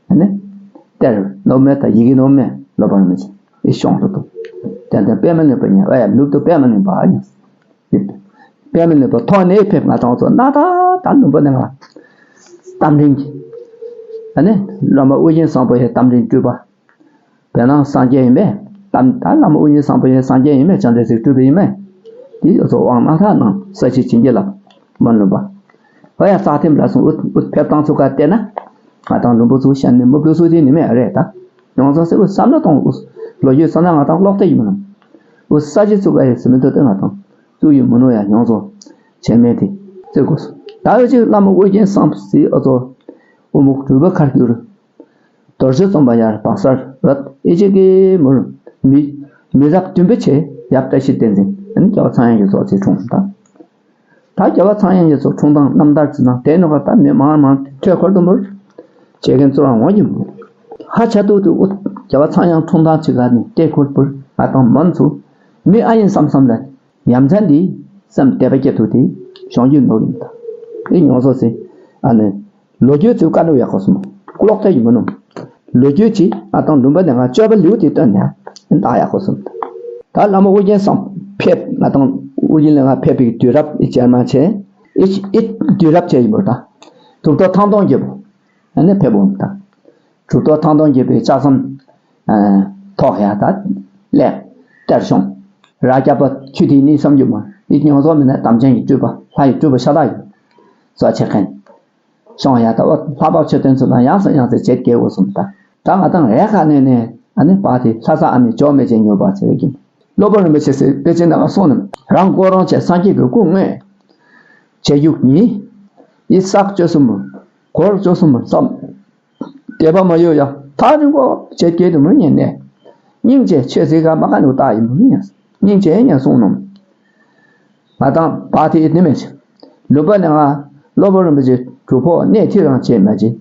ཨ་ནི་གཏེར་ནོར་མེད་དང་ཡི་གེ་ནོར་མེད་ལོ་པར་མི་ཆེ་ཨི་ཤོང་དུ་འདུག་དེ་ལྟར་དཔེ་མི་ནུས་པ་ཉེ་བ་ཡ་ནུབ་ཏུ་དཔེ་མི་ནུས་པ་ཉེ་དཔེ་མི་ནུས་པ་ཐོག་ནས་ཕེབས་ང་དང་ཚོ་སྣ་ཐག་ད་ལུང་པ་ནས་ང་རྟ་མགྲིན་གྱི་ཨ་ནི་བླ་མ་ཨོ་རྒྱན་བཟང་པོ་ཡི་རྟ་མགྲིན་སྤྲུལ་པ། བོད་ནང་སངས་རྒྱས་ཡིན་པས། ད་ད་བླ་མ་ཨོ་རྒྱན་བཟང་པོ་ཡིན་སངས་རྒྱས་ཡིན་པས་བྱང་ཆུབ་སེམས་སྤྲུལ་པ་ཡིན་པས། དེ་ཡོད་ཚོ་དབང་སྣ་ཐག་གནང་ས་གཞི་བྱིན་གྱིས་བརླབས་མ་ནུས་པ། ཧོ་ཡ་རྩ་ཐེམ་ལ་སོང་ཨུ་ཨུ་ཕེབས་སྟངས་ཚུགས་ཀ་བལྟས་ན། ང་དང་ལུང་པ་ཚུགས་ཤ་ནི་མི་བུ་སུ་དེ་ནི་མེད་རེད་ད། ཡོང་ཚོ་སེ་ཨུ་བསམ་བློ་གཏོང་ཨུ་ལོ་རྒྱུས་བསམ་ན་ང་དང་ཀློག་བལྟས་ཡིན་མི་ནམ། ཨུ་ས་གཞི་ཚུགས་ཀ་ཡི་སི་མི་ཐོ་ཏེ་ང་དང་ཚུགས་ཡིན་མི་ནུ་ཡ་ཡོང་ཚོ་བྱས་མེད་དེ་ཚུགས་དགོས་སོ། ད་ཡོད་ཅིག་བླ་མ་ཨོ་རྒྱན་བཟང་པོ་སི་ཨུ་ཚོ་ཨུ་མུག་གྲུ་པ་ཁར་གྱུར། རྡོ་རྗེ་རྩོམ་པ་ཡར་བག་སར་རད་ཨེ་ཅི་ཀའི་མུར་མི་མི་རབས་བདུན་པ་ཆེ་ཡབ་བཀྲ་ཤིས་བསྟན་འཛིན་ཨ་ནི་རྒྱལ་བ་ཚངས་དབྱངས་ཀྱི་ཚོགས་ཚེ་འཁྲུངས་དང་། ད་རྒྱལ་བ་ཚངས་དབྱངས་ཀྱི་ཚོགས་འཁྲུངས་སྟངས་རྣམ་ཐར་ཚིག་ནང་དེ་ནོ་ག་ད་མི་མང་མང་ཐོས་འཁོར་དུ་མུར་བྱེད་མཁན་ཚོ་རང་ངོ་ཡིན་མོད། ཧ་ཆ་ཏུ་ཏུ་ཨུ་རྒྱལ་བ་ཚངས་དབྱངས་འཁྲུངས་སྟངས་ཆེ་ག་ནི་ལྟས་འཁོར་པུར་ང་དང་མོན་ཚུ་མི་ཨ་ཡིན་བསམ་བསམ་ལ་ཡ་མཚན་འདི་སེམས་དད་པ་སྐྱེ་ཐུབ་དེ་གཞུང་རྒྱུད་ནོར་ཡིན་ད་ཨེ་ཉོ་སོ་སེ་ཨ་ནི། ལོ་རྒྱུས་ཚུལ་བཀའ་འགྲོ་ཡག་པོ་སོང་། ཀློག་ཐེ་ཡིན་མི་ནུམ། ལོ་རྒྱུས་ཀྱིས་ང་དང་ལུང་པ་ནས་ང་སྤྱོད་པ་ལེའུ་དེ་བཏོན་ནས་འདག་ཡག་པོ་སོང་། ད་བླ་མ་ཨོ་རྒྱན་བཟང་ཕེབས་ང་དང་ཨོ་རྒྱན་ལ་ང་ཕེབས་པའི་དུས་རབས་ཨི་ཅར་མ་བྱས་ཨི་ཨི་དུས་རབས་བྱས་ཡིན་པར་ད། གྲུབ་ཐོབ་ཐང་སྟོང་རྒྱལ་པོ་ཨ་ནི་ཕེབས་འོང་ད། གྲུབ་ཐོབ་ཐང་སྟོང་རྒྱལ་པོའི་ལྕགས་ཟམ་ཐོག་ཡ་ད་ལས་གཏེར་བྱུང་། ར་རྒྱ་པ་ཆུ་ཐིག་གཉིས་སམ་རྒྱུ་མ་ཨི་ཉོ་ཚོགས་མི་ནས་དམ་ཅན་གྱི་སྤྲུལ་པ་ལྷ་ཡི་སྤྲུལ་པ་ཤ་སྟག་ཡིན། གཙོ་བྱེད་མཁན། ཤོང་ཡ་ད་བ་ལྷ་བབས་མཆོད་རྟེན་ཚོ་དང་ཡང་སེ་ཡང་སེ་བྱེད་དགེ་བོ་གསུམ་ད། ད་ང་དང་རས་ཁ་ནས་ནས་ཨ་ནི་པ་དེ་ལྷ་ས་ཨ་ནི་ཇོ་མེ་ཅན་ཉོ་བ་ཟེར་གྱིན། སློབ་དཔོན་རིན་པོ་ཆེ་སེ་དཔེ་ཅན་ནང་གསུངས་ནས་རང་ཀོ་རོང་ཆེ་སངས་རྒྱས་ཀྱི་སྐུ་དངོས། བྱེད་རྒྱུག་ཉིད། ཡིད་བསགས་བཅུ་གསུམ་མོ། འཁོར་བཅུ་གསུམ་མོ་བསམ། དད་པ་མ་གཡོ་ཡ་ཐག་རིང་པོ་བྱེད་དགེ་དུ་མི་ཉན་ནས། སྙིང་རྗེ་ཆོས་སྲིད་ཀ་མ་ཀ་ནུ་ཏ་ཡིན་མི་ཉན། སྙིང་རྗེ་ཉན་གསུངས་ནོ། ང་དང་བ་དེ་ནི་མེད་ཅིང་། ལུང་པ་ནས་ང་སློབ་དཔོན་རིན་པོ་ཆེ་གྲུབ་ཕོག་གནས་ཐིག་རང་བྱས་མ་བྱིན།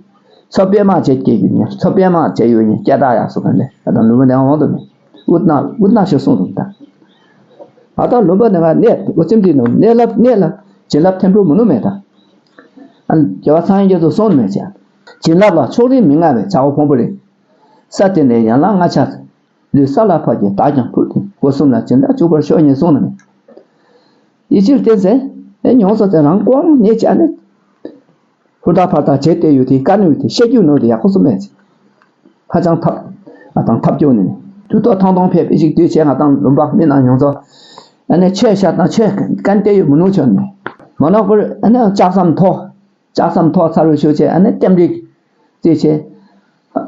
ཚོ་པད་མ་བྱེད་སྐྱེ་ཡོད་ཉེ་ཚོ་པད་མ་བྱེད་ཡོད་ཉེ་སྐྱེ་ད་ཡག་སོ་ག་ལས་ང་དང་ལུང་པ་ནས་འོང་དུ་མེད། ཨུཏ་ན་ཨུཏ་ན་ཞེས་གསུངས་དུ་མེད། ང་དང་ལུང་པ་ནས་ང་གནས་ཨུ་ཙིམ་དེ་ནོ་གནས་ལབ་གནས་ལ་བྱིན་རླབས་ཐེམ་ཕྲུག་མི་ནུ་མེད་ད། ཨ་རྒྱལ་བ་ཚངས་དབྱངས་རྒྱ་མཚོ་གསུངས་མེད་ཅེ། བྱིན་རླབས་ལ་ཕྱོགས་རིས་མི་མངའ་བའི་བྱ་བ་ཕུང་པོ་རེད། ས་དེ་ནས་ཡན་ལག་ལྔ་ཆ། ལུས་ས་ལ་ཕབ་ཀྱི་བདག་ཀྱང་ཕུལ་ཏེ་སྒོ་གསུམ་ལ་སྦྱིན་བདག་བཅུག་པར་ཤོག་ཉེ་གསུངས་ནས། ཡིད་ཕྱིར་བསྟན་ཟེར། ཨེ་མྱོང་ཚོ་དེ་རང་ཀོང་ནས་བྱས་ནས། ཧུར་ཐག་ཕར་ཐག་བྱེད་བསྡད་ཡོད་དེ་དཀའ་ནུས་དེ་བཤད་རྒྱུ་ནོར་དེ་ཡག་པོ་གསུམ་མེད་ཅིང་། ཧ་ཅང་ཐབས་ང་དང་ཐབས་སྐྱོ་ནས་གྲུབ་ཐོབ་ཐང་སྟོང་ཕེབས་ཨེ་ཅིག་དུས་བྱས་ང་དང་ལུང་པ་མི་ནང་མྱོང་ཚོ། ཨ་ནས་ཆོས་བཤད་དང་ཆོས་བཀན་བསྡད་ཡོད་མི་ནུ་ཆོད་ནས། མ་ནོག་པར་ཨ་ནས་ལྕགས་ཟམ་མཐོ། ལྕགས་ཟམ་མཐོ་ཚར་བའི་ཤུགས་ཆེ་ཨ་ནས་ལྟེམ་རིག་རྩེ་ཆེ།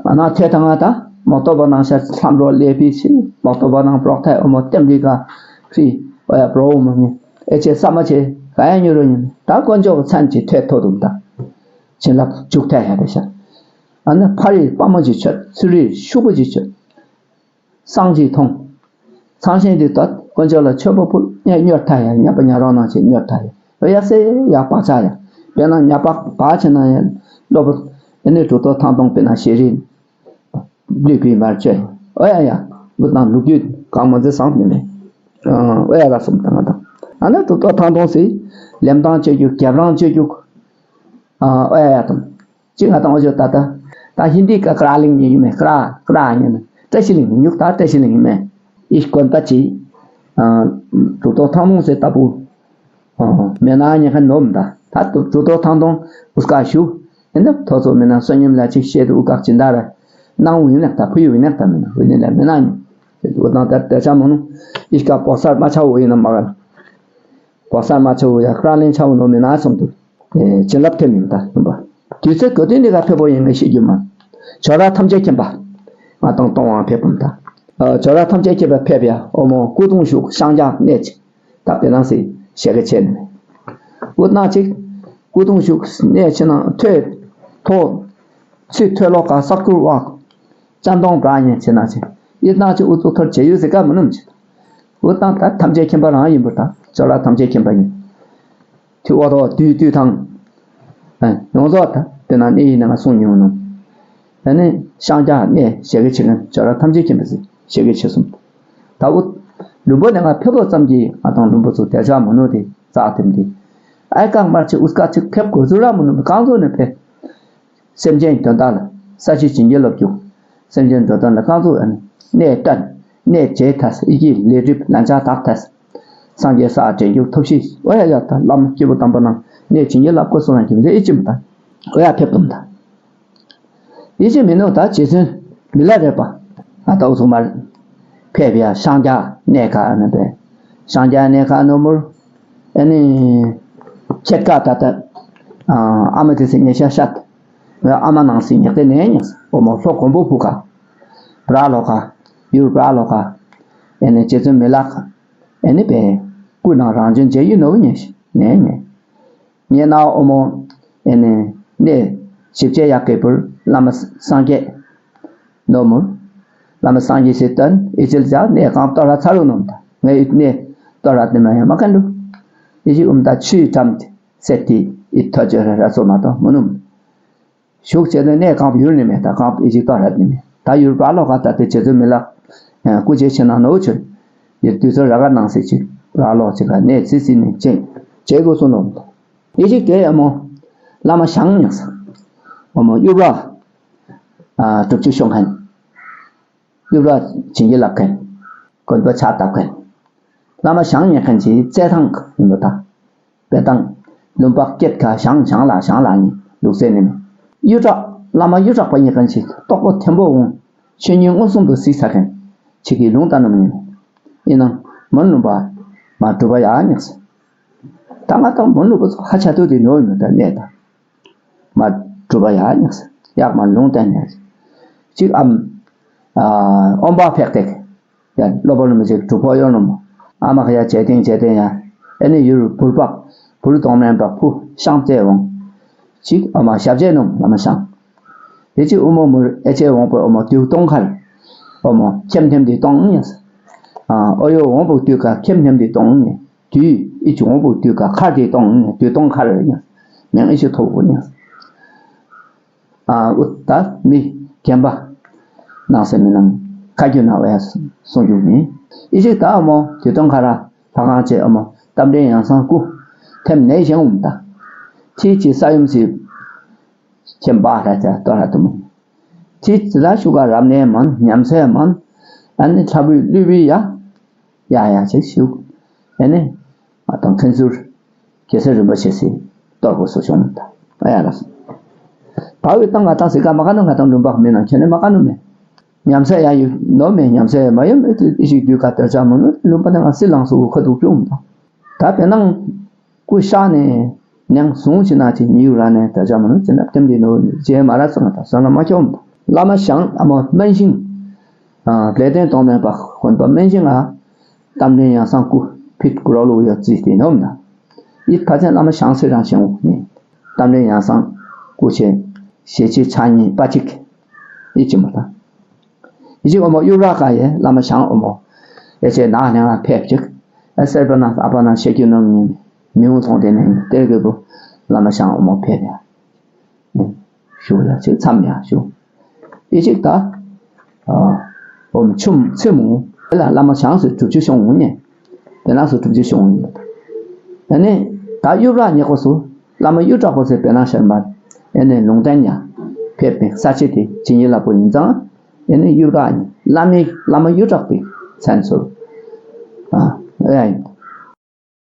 ང་ནང་ཐད་དང་ང་དང་མོ་ཏོ་བ་ནང་ཤར་ལྷམ་རོ་ལས་པི་ཕྱིན་མོ་ཏོ་བ་ནང་པྲོག་ཐའི་ཨོ་མོ་ལྟེམ་རིག་ག་ཧྲི་ཨོ་ཡ་པྲོ་ཨོ་མོ་ཉིན་ཨེ་ཆེ་ས་མ་ཆེ་ག་ཡ་ཉུ་རོ་ཉིན་ད་དཀོན་མཆོག་གི་མཚན་གྱི་ཐད་ཐོ་དུམ་ད། བྱིན་རླབས་འཇུག་ཐལ་ཡ་རེ་ཤག་ཨ་ནི་ཕ་རིའི་དཔའ་མོ་ཅིག་ཆོད་ཚུ་རིའི་ཤུག་པོ་ཅིག་ཆོད། སངས་རྒྱས་མཐོང་། ཚངས་ཆེན་འདི་ལྟར་དཀོན་མཆོག་ལ་མཆོད་པ་ཕུལ་ངས་སྙོར་ཐལ་ཡ་ཉ་པ་ཉ་རོགས་ནང་ཆེ་སྙོར་ཐལ་ཡ་ཨོ་ཡ་སེ་ཡ་བག་ཆགས་ཡ་དཔེར་ན་ཉ་པ་བག་ཆེ་ན་ཡ་སློབ་པོ་ཨེ་ནི་གྲུབ་ཐོབ་ཐང་སྟོང་དཔེར་ན་ཤེས་རིག་ལུས་པའི་མར་བཅོས་ཨོ་ཡ་ཡ་བུ་དང་ལུག་རྒྱུད་གང་མ་མཛེས་བཟང་མི་མེད་ཨོ་ཡ་ར་སོམ་དང་ང་དང་ཨ་ན་གྲུབ་ཐོབ་ཐང་སྟོང་སེ་ལེམ་ཐང་བཅོས་རྒྱུ་རྒྱབ་རང་བཅོས་རྒྱུ་ཨོ་ཡ་ཡ་དང་། གཅིག་ང་དང་འོ་ཅོ་ད་ལྟ་ད་ཧིན་དི་ཀ་ཀ་ར་གླིང་ཉིན་ཡིན་མེད་ཀ་ར་ཀ་ར་ཉིན་གྲྭ་ཤི་གླིང་ཉིན་ཉུག་ད་གྲྭ་ཤི་གླིང་ཡིན་མེད་ཨིཤ་དགོན་པ་ཅི། གྲུབ་ཐོབ་ཐང་མོང་ཟེར་ལྟ་བུ། མེ་ན་ཉིན་ཁ་ནོམ་ད་ད་གྲུབ་ཐོབ་ཐང་སྟོང་འུ་སྐ་ཞུ། ཡིན་ན་ཐོ་ཚོ་མེ་ན་སོ་ཉིམ་ལ་ཅིག་བཤད་དུ་འུ་ཀག་ཅི་འདའ་ར་གནང་འུ་ཡིན་ན་ད་ཕུ་ཡུ་ཡིན་ན་ད་མེ་ན་འུ་ནི་ལ་མེ་ན་ཉིན་འུ་དང་ད་ད་ཆ་མོ་ནུ་ཨིཤ་ཀ་པོ་སར་མ་ཆ་འུ་ཡིན་ན་མ་ག་ལ། གོ་ས་མ་ཆེ་བོ་ཡ་ཀྲ་ལེན་ཆ་བོ་ནོ་མི་ན་སོང་དུ། བྱིན་རླབས་ཐེབས་མིན་ད་ཡིན་པ། དུས་ཚོད་ག་དུས་འདི་ག་ཕེབས་པོ་ཡིན་ངས་ཤེས་རྒྱུ་མ། ཇོ་ར་ཐམས་ཅད་མཁྱེན་པ། ང་དང་གཏོང་བའང་ཕེབས་པ་མ་ད། ཇོ་ར་ཐམས་ཅད་མཁྱེན་པ་ཕེབས་ཡ་ཨོ་མོ་སྐུ་གདུང་ཞུགས་ཤང་རྒྱ་གནས་ཅི། ད་དཔེ་ནང་སི་ཞེ་གི་ཆེ་ནས། འུ་ན་ཅིག་སྐུ་གདུང་ཞུགས་གནས་ཆེ་ན་ཐོས། ཐོ། ཚུལ་ཐོས་ལོག་ག་ས་ཁུར་བ། ཅན་དོང་བྲག་ཉེ་ཆེ་ན་ཆེ། ཡིད་ན་ཆེ་ཨུ་ཚུགས་ཐོར་བྱེད་ཡུལ་ཟེར་ག་མི་ནུམ་ཆེ། འུ་དང་ད་ཐམས་ཅད་མཁྱེན་པ་རང་ཡིན་པར་ད་ཇོ་ལ་ཐམས་ཅད་མཁྱེན་པ་ཡིན། དུས་འོ་ཐོག་དུས་དུས་དང་། ཡོངས་རྫོགས་ད་དཔེར་ན་གནས་ཡིན་ན་ང་གསུང་མྱོང་ནོ། ད་ནི་ཤང་རྒྱ་གནས་ཞེ་གི་ཆེ་གི་ཇོ་ལ་ཐམས་ཅད་མཁྱེན་པ་ཟེར་ཞེ་གི་ཆེ་གསུམ། ད་འུ་ལུང་པ་ནས་ང་ཕེབས་པ་ཙམ་གྱིས་ང་དང་ལུང་པ་ཚོ་དལ་ཆགས་མ་ནོར་ཏེ་རྩ་ཐེམ་སྟེ། ཨའི་ཀང་མར་ཆེ་ཨུས་ཀ་ཆེ་ཁེབ་གོ་ཚུ་ར་མུ་ནུ་གང་ཚོ་ནི་པེ། སེམས་ཅན་དོན་དག་ལ་ས་ཆུ་བྱིན་གྱིས་རློབ་རྒྱུ། སེམས་ཅན་དོན་དག་ལ་གང་ཚོ་ཨ་ནི་གནས་བསྟན་གནས་བྱེད་ཐ་ས་ཨི་ཀི་ལས་སྒྲིབ་ལན་ཆགས་དག་ཐ་ས། སངས་རྒྱས་ས་དྲན་རྒྱུ་ཐོབ་ཤིག་ཨོ་ཡ་ཡ་ད་བླ་མ་སྐྱེས་བུ་དམ་པ་ནང་གནས་བྱིན་གྱིས་རླབས་དགོས་སོང་ན་རྒྱུ་མཚན་ཨི་ཅི་མི་ད། ཨོ་ཡ་ཕེབས་དུམ་ད། ཡེ་ཤེས་མི་ནོ་ད་རྗེ་བཙུན་མི་ལ་རས་པ། ཨ་ཏའུ་ཚུགས་མར་ཕེབས་ཡ་ཤང་རྒྱ་གནས་ཁ་ནི་པས། ཤང་རྒྱ་གནས་ཁ་ནོ་མུར། ཨ་ནི་ཁྱེད་ཀ་ད་ལྟ་ཨ་མ་དེ་སི་ཉེ་ཤ་ཤ་ད། ཨ་མ་ནང་སི་ཉེ་ཏེ་ནས་ཉེ་ཨོ་མོ་ལྷོ་གོམ་པོ་ཕུ་ཁ། བྲག་ལོ་ཁ། ཡུར་བྲག་ལོ་ཁ། ཨ་ནི་རྗེ་བཙུན་མི་ལ་ཁ། ཨ་ནི་པས་སྐུ་ནང་རང་བྱོན་རྗེ་ཡུལ་ནོ་ཉེ་ཤ་ནས་ཉེ། ངེད་ནའོ་མོ། ཨེ་ནས་གནས་ཞིབ་དཔྱད་ཡག་གི་བུར་བླ་མ་སངས་རྒྱས། ནོ་མུར། བླ་མ་སངས་རྒྱས་ཞེས་སྟོན་ཨེ་ཅིལ་ཇག་གནས་གང་གཏོར་ར་ཚར་རུ་ནོམ་ད་ངས་ཨེ་གནས་གཏོར་ར་དེ་མ་ཡང་མ་ཁན་འདུག་ཨེ་ཅིག་ཨུམ་ད་ཆུའི་གྲམ་དེ་སེ་ཏི་ཨི་ཐོ་ཅོ་ར་ར་ཚོ་མ་གཏོགས་མུ་ནུམ། ཞུགས་བྱས་ཏེ་གནས་གང་ཡུལ་ནི་མེད་ད་གང་ཨེ་ཅིག་གཏོར་ར་ནི་མེད་ད་ཡུལ་བྲག་ལོ་ཁ་ད་དེ་རྗེ་བཙུན་མི་ལ་སྐུ་རྗེས་ཆེ་ན་ནོ་ཆོས་ཡིར་དུས་ཚོད་ར་ག་ནང་སེ་ཅིག་བྲག་ལོ་ཅིག་ག་གནས་ཚི་སི་ནི་ཅེ་ཅེ་གོ་སོ་ནོམ་ད། ཡེ་ཤེས་དེ་ཨ་མོ། བླ་མ་ཞང་ཉག་ས། ཨ་མོ་གཡུ་བྲག་ཨ་གྲུབ་ཆུ་ཤོང་མཁན། གཡུ་བྲག་བྱིན་གྱིས་བརླབས་མཁན། དགོན་པ་ཕྱག་བཏབ་མཁན། བླ་མ་ཞང་ཉག་མཁན་གྱི་རྩེད་ཐང་ཡིན་པ་དང་། དཔེ་དང་། ལུང་པ་སྐད་ཁ་ཞང་ཞང་ལ་ཞང་ལ་ནི་ལུགས་སྲོལ་ནི་མེད། གཡུ་བྲག་བླ་མ་གཡུ་བྲག་པ་ཉག་མཁན་གྱི་རྟོགས་པ་མཐོན་པོ་འོང་། ཆོས་ཉིད་མངོན་སུམ་དུ་གཟིགས་ཚར་མཁན། ཆེ་གི་ལུང་ལྟ་ནོ་མིན། ཡིན་ནང་མོན་ལུང་པ་མ་གྲུབ་པ་ཡག་ཉག་ས། ད་ང་དང་མོན་ལུང་པ་ཚོ་ཧ་ཆ་ཏོ་དེ་ནོ་ཡོད་ད་གནས་ད། མ་གྲུབ་པ་ཡག་ཉག་ས་ཡག་མ་ལུང་བསྟན་ཉག་ཅིག་ཨམ། ཨོམ་པ་ཕེག་ཏེག་ཡ་སློབ་པ་ལུང་མི་ཅིག་གྲུབ་ཕོག་ཡོང་ནོ་མོ། ཨ་མ་ཁ་ཡ་བྱེད་ཐེང་བྱེད་ཐེང་ཡ། ཨེ་ནི་ཡུལ་བུར་པག་བུར་གཏོང་མེན་པ་ཕུ་ཤང་བཙལ་འོང་། ཅིག་ཨ་མ་ཞབས་རྗེས་ནོམ་བླ་མ་ཞང་། དེ་ཅིག་ཨུ་མོ་མུར་ཨེ་ཅེ་འོང་པོ་ཨུ་མོ་དུག་གཏོང་ཁར། ཨུ་མོ་ཁྱེམ་ཐེམ་དེ་གཏོང་ཉེ་ས། ཨ་ཨོ་ཡོ་འོང་པོ་དུག་ག་ཁྱེམ་ཐེམ་དེ་གཏོང་ཉེ། དུས་ཨི་ཅི་འོང་པོ་དུག་ག་ཁར་དེ་གཏོང་ཉེ་དུག་གཏོང་ཁར་ཉེ། མེང་ཨི་ཅི་ཐོབ་གོ་ཉེ། ཨ་ཨུ་ད་མི་རྒན་པ་ནང་སེ་མི་ནང་ཁ་རྒྱུ་ན་བས་སོང་རྒྱུ་མིན། ཨི་ཅི་ད་ཨུ་མོ་དུག་གཏོང་ཁར་ལྷ་ཁང་ཆེ་ཨུ་མོ་རྟ་མགྲིན་ཡང་སང་སྐུ་ཐེམ་ནས་བཞེངས་འོང་ད། ཁྱི་ཅི་ས་ཡོམ་སི་ཁྱེམ་པ་ར་ཅ་ཏོ་ར་དུ་མོ། ཁྱི་ཅི་ལ་ཤུ་ག་རབ་གནས་མོན་ཉམས་སེ་མོན། ཨ་ནི་ཁྲ་བུའི་ལུས་པའི་ཡ། ཡ་ཡ་ཅིག་ཤུ། ཨ་ནི་ང་དང་མཁན་ཟུར་གེ་སར་རིན་པོ་ཆེ་སི་གཏོར་དགོས་སོ་བྱུང་ད། ཨ་ཡ་ལ་སོ། བ་བའི་ཏང་ང་ཏང་སི་ཀ་མ་ཀ་ནོ་ང་དང་ལུང་པ་མི་ནང་ཁྱེད་ནི་མ་ཀ་ནོ་མེ། ཉམས་སེ་ཡ་ཡུ་ནོ་མེ་ཉམས་སེ་མ་ཡོ་མེ་ཏི་ཨི་ཞིག་དུས་ཀ་དེར་ཆ་མོ་ནོ་ལུང་པ་ནང་སི་ལང་སོ་ཁ་དུ་ཀྱུང་ད། ད་བེ་ནང་སྐུ་གཤགས་ནས་ནང་བཟུང་ཕྱི་ནང་གི་མི་ཡུལ་ར་ནས་ད་ཆ་མ་ནུ་ཅི་ན་ཐེམ་དེ་ནོ་རྗེས་མ་ར་སོང་ད་སོང་ན་མ་ཁྱོམ། བླ་མ་ཞང་ཨ་མ་སྨན་ཤིང་། ལས་དོན་གཏོང་མེད་པ་དགོན་པ་སྨན་ཤིང་ཨ། རྟ་མགྲིན་ཡང་སང་སྐུ་ཕིད་ཀུ་རོ་ལུ་ཡོད་རྩིས་ཏེ་ནོམ་ན། ཡིད་ཕ་ཚན་བླ་མ་ཞང་སི་རང་ཞིང་འོག་ནི། རྟ་མགྲིན་ཡང་སང་སྐུ་ཆེ། ཞེ་ཆེ་ཆ་གཉིས་པ་གཅིག་ཡིད་ཆེན་མོ་དང་། ཡི་ཅིག་ཨོ་མོ་གཡུ་ར་ཀ་ཡེ་བླ་མ་ཞང་ཨོ་མོ། ཨེ་ཅེ་ནག་ནེ་ང་ཕེབས་ཅིག་ཨེ་སེར་པ་ན་ཨ་པ་ན་ཤེ་ཀྱུ་ནོ་ངེ་མི་འུ་ཚོང་དེ་ནས་དེར་གི་བུ་བླ་མ་ཞང་ཨོ་མོ་ཕེབས་ཡ། ཞུ་ཡ་ཅིག་མཚམས་ཡ་ཞུ། ཡི་ཅིག་ད། ཨོ་མོ་ཆུམ་ཚེ་མོ་ཨེ་ལ་བླ་མ་ཞང་སུ་གྲུབ་ཆུ་ཤོང་ངུ་ཉེ། དེ་ན་སུ་གྲུབ་ཆུ་ཤོང་ངུ་ཉེ། ཨེ་ནས་ད་གཡུ་ར་ཉེ་ཁོ་སུ་བླ་མ་གཡུ་བྲག་པོ་ཚེ་བེ་ན་ཤར་མ། ཨེ་ནས་ལུང་བསྟན་ཡ། ཕེབས་པའི་ས་ཆེ་དེ་ཇི་ཉི་ལ་པོ་ཡིན་ཙང་། ཨེ་ནི་གཡུ་བྲག་ནི་བླ་མའི་བླ་མ་གཡུ་བྲག་པའི་མཚན་ཚོར། ཨ་ཨེ་